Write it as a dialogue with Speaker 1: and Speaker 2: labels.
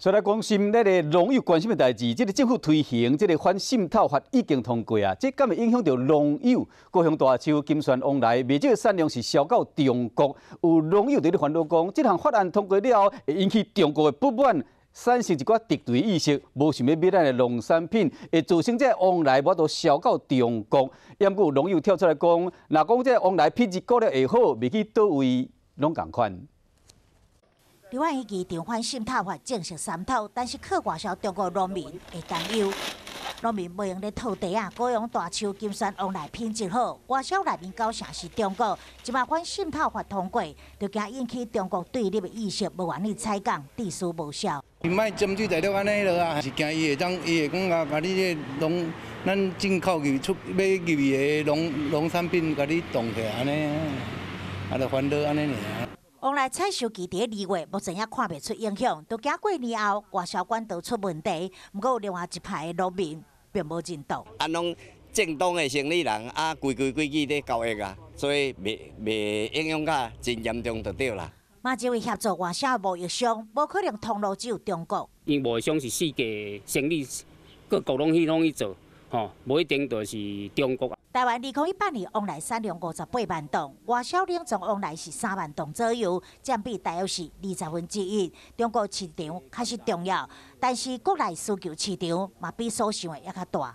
Speaker 1: 所以來關心咱个農友關心的代誌，這个政府推行這个反滲透法已經通過啊，這敢會影響著農友？高雄大樹金萱旺來袂少產量是銷到中國，有農友佇咧煩惱講，這項法案通過了後，會引起中國的不滿，產生一寡敵對意識，無想欲買咱的農產品，會造成這個旺來無法度銷到中國。毋過有農友跳出來講，若講這個旺來品質顧了會好，賣去佗位攏仝款。
Speaker 2: 台灣預期反滲透法正式三通，但是靠外銷中國農民會擔憂，農民無閒咧套袋仔，高雄大樹金萱旺來品質好，外銷內面九成是中國，這擺反滲透法通過，就驚引起中國對立的意識，無願意採購，致使無效。
Speaker 3: 伊莫針對大陸按呢落啊，是驚伊會當，伊會講啊，共你這農，咱進口入出買入去的農農產品，共你凍起來按呢，啊，就煩惱按呢爾。
Speaker 2: 旺來採收期佇2月，目前也看袂出影響，都驚過年後外銷管道出問題。毋過有另外一派的農民並無認同。
Speaker 4: 啊，攏正當的生理人啊，規規矩矩咧交易啊，所以袂袂影響甲真嚴重就對啦。
Speaker 2: 嘛這位協助外銷貿易商，無可能通路只有中國。
Speaker 5: 因貿易商是世界生意，各國攏去攏去做，吼，無一定就是中國。
Speaker 2: 台灣2018年旺來產量58萬噸，外銷冷藏旺來是3萬噸左右，佔比大約是1/20。中國市場確實重要，但是國內需求市場嘛比所想的猶較大。